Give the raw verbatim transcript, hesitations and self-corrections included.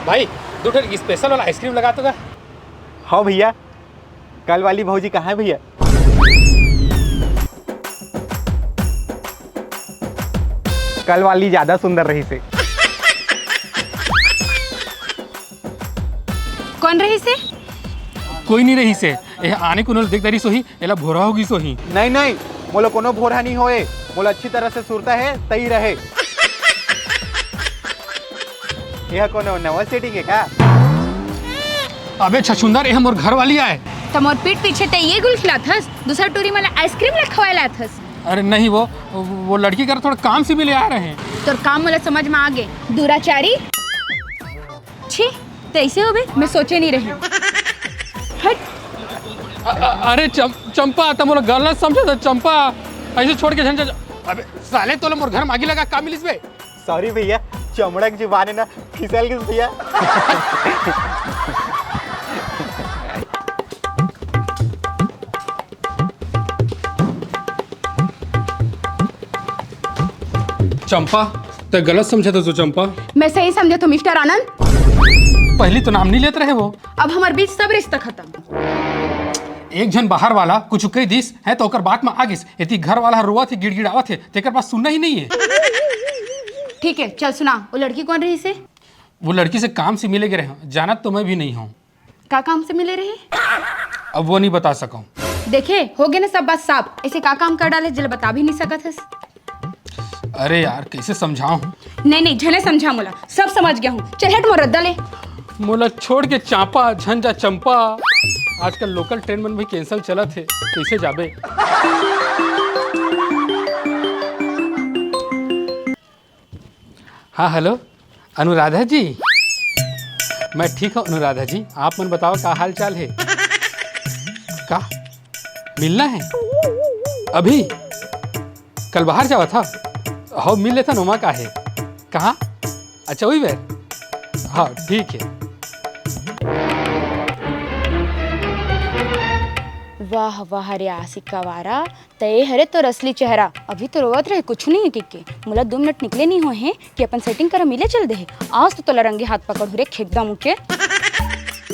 भाई, दू ठन स्पेशल वाला आइसक्रीम लगा तो गा। हाँ भैया, कल वाली भौजी कहाँ है भैया? कल वाली ज्यादा सुंदर रहिसे। कौन रहिसे? कोई नहीं रहिसे। ए, आने कोनो ल देख डरिस होही, एला भोरहा हो गिस होही। नहीं, नहीं, मोला कोनो भोरहा नहीं होए, मोला अच्छी तरह से सुरता है, तई रहे। यह कोनो नवा सेटिंग है का? अबे छछुंदर, ए मोर घर वाली आय। त मोर पीठ पीछे ते ये गुल खिलाथस, दूसरा टूरी मला आइसक्रीम ला खवाए लाथस। अरे नहीं, वो वो लड़की कर थोड़ा काम से मिले आ रहे हैं। तोर काम मोला समझ में आ गे, दुराचारी। छी, तैसे हो बे, मैं सोचे नहीं रही। हट। अ-, अ-, अरे चम-, चंपा, त मोला गलत समझा था चंपा। ऐसे छोड़ के झन जा। अबे साले, तोला मोर घर मागी लगा का मिलिस बे? सॉरी भैया, चमड़ा के जुबान है ना, फिसल गिस भैया। चंपा, ते गलत समझे तो चंपा। मैं सही समझे तो मिस्टर आनंद। पहली तो नाम नहीं लेते रहे वो। अब हमारे बीच सब रिश्ता खत्म। एक झन बाहर वाला कुछ कह दिस है तो ओकर बात में आ गिस। यदि घर वाला रोवत है, गिड़गिड़ावत है, तेकर बात सुनना ही नहीं है। ठीक है, चल सुना, वो लड़की कौन रहिसे? वो लड़की से काम से मिले गए रहे, जानत तो मैं भी नहीं हूँ। का काम से मिले रहे? अब वो नहीं बता सकूँ। देखे, हो गए ना सब बात साफ। ऐसे का काम कर डाले जेला बता भी नहीं सकत हस? अरे यार, कैसे समझाऊँ? नहीं नहीं, झने समझा मोला, सब समझ गया हूँ। चल हट मोर रद्दा ले। मोला छोड़ के चापा झन जा चंपा। आजकल लोकल ट्रेन मन भी कैंसिल चलत है, कैसे जाबे? हाँ, हेलो, अनुराधा जी। मैं ठीक हूँ अनुराधा जी, आप मन बताओ, का हाल चाल है? का मिलना है अभी? कल बाहर जावा था, हो मिल लेता नोमा का है। कहाँ? अच्छा, वही बेर। हाँ, ठीक है। वाह वाह रे आशिक आवारा, त ए हरे तोर असली चेहरा। अभी तो रोवत रहे, कुछ नहीं है किके। मोला दो मिनट निकले नहीं होए हैं कि अपन सेटिंग करा मिले चल दे है। आज तो तोला रंगे हाथ पकड़ रे खेकदा मुके।